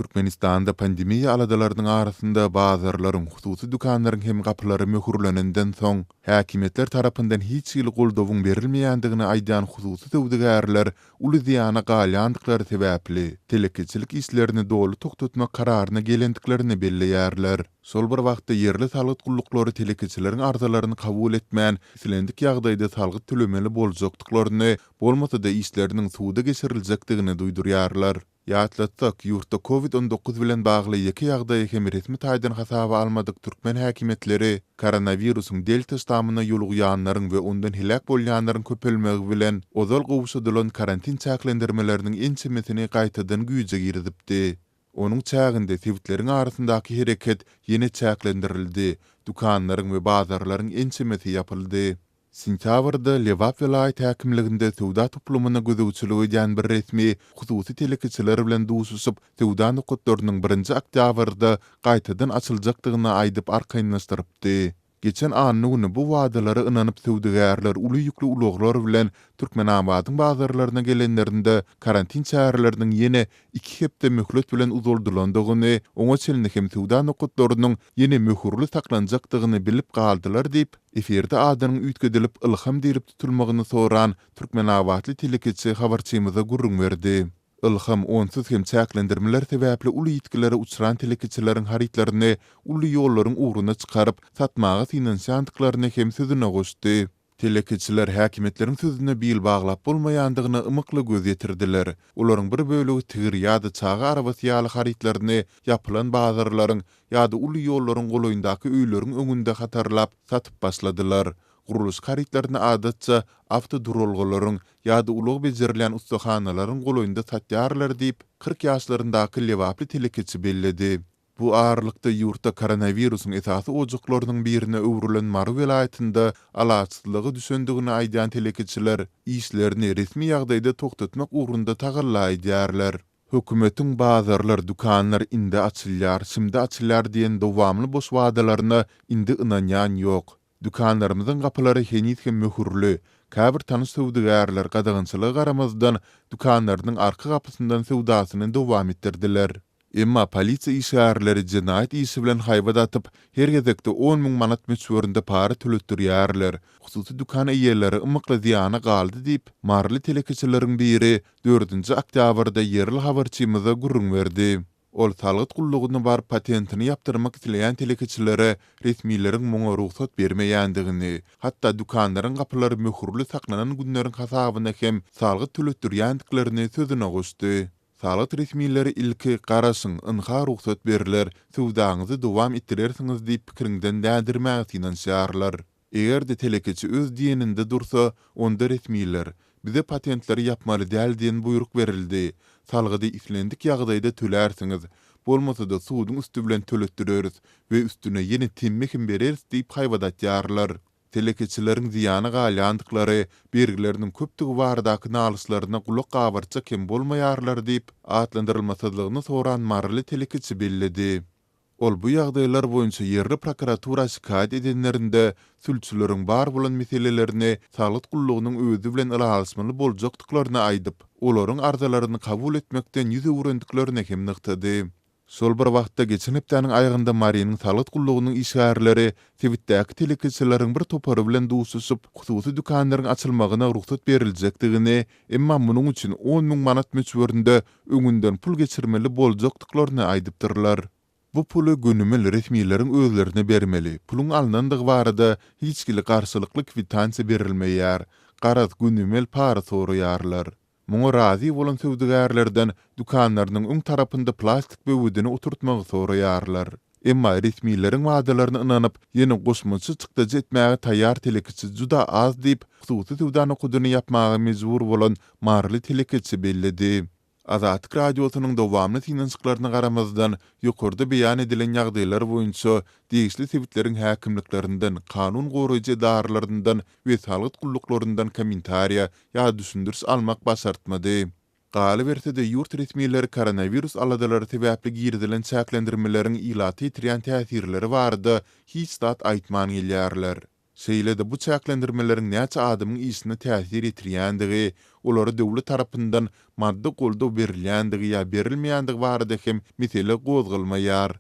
Türkmenistanda pandemiýa aladalarynyň arasynda bazarlaryň, hususy dükanlaryň hem gapylary möhürlenenden soň, häkimiýetler tarapyndan hiç hili goldawyň berilmeýändigini aýdýan hususy söwdagärler uly zyýana galýandyklary sebäpli, telekeçilik işlerini doly togtatmak kararyna gelendiklerini belleýärler. Şol bir wagtda, ýerli salgyt gulluklary telekeçileriň arzalaryny kabul etmän, islendik ýagdaýda salgyt tölemeli boljakdyklaryny, bolmasa-da işleriniň suda geçiriljekdigini duýdurýarlar. Ýatlatsak, ýurtda Covid 19 bilen bagly ýeke ýagdaýy hem resmi taýdan hasaba almadyk türkmen häkimiýetleri koronawirusyň delta ştamyna ýolugýanlaryň we ondan heläk bolýanlaryň köpelmegi bilen, ozal gowşadylan karantin çäklendirmeleriniň ençemesini gaýtadan güýje girizipdi. Onuň çäginde sebitleriň arasyndaky hereket ýene çäklendirildi, dükanlaryň we bazarlaryň ençemesi ýapyldy. Sentýabrda Lebap welaýat häkimliginde söwda toplumyna gözegçilik edýän bir resmi hususy telekeçiler bilen duşuşyp, söwda nokatlarynyň birinji oktýabrda gaýtadan açyljakdygyny aýdyp arkaýynlaşdyrypdy. Geçen anna güni bu wadalara ynanyp söwdagärler uly ýükli ulaglar bilen Türkmenabadyň bazarlaryna gelenlerinde karantin çäreleriniň ýene iki hepde möhlet bilen uzaldylandygyny, oňa çenli hem söwda nokatlarynyň ýene möhürli saklanjakdygyny bilip galdylar diýip, efirde adynyň üýtgedilip Ylham diýlip tutulmagyny soran türkmenabatly telekeçi habarçymyza gürrüň berdi. Ylham onsuz hem çäklendirmeler sebäpli uly ýitgilere uçran telekeçileriň harytlaryny uly ýollaryň ugruna çykaryp, satmaga synanyşýandyklaryny hem sözüne goşdy. Telekeçiler häkimiýetleriň sözüne bil baglap bolmaýandygyna ymykly göz ýetirdiler. Olaryň bir bölegi tigir ýa-da çaga arabasy ýaly harytlaryny ýapylan bazarlaryň ýa-da uly ýollaryň golaýyndaky öýleriň öňünde hatarlap satyp başladylar. Gurluşyk harytlaryny adatça awtoduralgalaryň ýa-da ulag bejerilýän ussahanalaryň golaýynda satýarlar diýip, 40 ýaşlaryndaky lebaply telekeçi belledi. Bu aralykda, ýurtda koronawirusyň esasy ojaklarynyň birine öwrülen Mary welaýatynda alaçsyzlyga düşendigini aýdýan telekeçiler işlerini resmi ýagdaýda togtatmak ugrunda tagalla edýärler. Hökümetiň bazarlar, dükanlar indi açylýar, şindi açylýar diýen dowamly boş wadalaryna indi ynanýan ýok. Dükanlarymyzyň gapylary heniz hem möhürli. Käbir tanyş söwdagärler gadagançylyga garamazdan, dükanlarynyň arka gapysyndan söwdasyny dowam etdirdiler. Emma polisiýa işgärleri jenaýat işi bilen haýbat atyp, her gezekde 10 000 manat möçberinde para töletdirýärler. Hususy dükan eýeleri ymykly zyýana galdy diýip, maryly telekeçileriň biri dördünji oktýabrda ýerli habarçymyza gürrüň berdi. Ol salgyt gullugyna baryp patentini ýapdyrmak isleýän telekeçilere resmileriň muňa rugsat bermeýändigini, hatda dükanlaryň gapylary möhürli saklanan günleriň hasabyna hem salgyt töletdirýändiklerini sözüne goşdy. Salgyt resmileri ilki garaşyň, ynha rugsat berler, söwdaňyzy dowam etdirersiňiz diýip pikiriňden dändirmäge synanyşýarlar. Eger-de telekeçi öz diýeninde dursa, onda resmiler, Bize patentleri ýapmaly däl diýen buýruk berildi. Salgydy islendik ýagdaýda tölärsiňiz. Bolmasa-da suduň üsti bilen töletdireris we üstüne ýene temmi hem bereris diýip haýbat atýarlar. Telekeçileriň zyýana galýandyklary, bergileriniň köpdügi baradaky nalyşlaryna gulak gabartjak hem bolmaýarlar diýip, atlandyrylmasyzlygyny soran maryly telekeçi belledi. Ol bu ýagdaýlar boýunça ýerli prokuratura şikaýat edenlerinde sülçüleriň bar bolan meselelerini salgyt gullugynyň özi bilen ylalaşmaly boljakdyklaryny aýdyp, olaryň arzalaryny kabul etmekden ýüz öwürendiklerini hem nygtady. Şol bir wagtda, geçen hepdäniň aýagynda Marynyň salgyt gullugynyň işgärleri sebitdäki telekeçileriň bir topary bilen duşuşyp, hususy dükanlaryň açylmagyna rugsat beriljekdigini, emma munuň üçin 10 000 manat möçberinde öňünden pul geçirmeli boljakdyklaryny aýdypdyrlar. Bu puly gönümel resmileriň özlerine bermeli, puluň alnandygy barada hiç hili garşylykly kwitansiýa berilmeýär. Garaz, gönümel para soraýarlar. Muňa razy bolan söwdagärlerden dükanlarynyň öň tarapynda plastik böwedini oturtmagy soraýarlar. Emma resmileriň wadalaryna ynanyp, ýene goşmaça çykdajy etmäge taýýar telekeçi juda az diýip, hususy söwda nokadyny ýapmaga mejbur bolan maryly telekeçi belledi. Azatlyk Radiosynyň dowamly synanyşyklaryna garamazdan, ýokarda beýan edilen ýagdaýlar boýunça degişli sebitleriň häkimliklerinden, kanun goraýjy edaralaryndan we salgyt gulluklaryndan kommentariýa ýa düşündiriş almak başartmady. Galyberse-de, ýurt resmileri koronawirus aladalary sebäpli girizilen çäklendirmeleriň ilata ýetirýän täsirleri barada hiç zat aýtman gelýärler. Şeýle-de bu çäklendirmeleriň näçe adamyň işine täsir ýetirýändigi, olara döwlet tarapyndan maddy goldaw berilýändigi ýa berilmeýändigi barada hem mesele gozgalmaýar.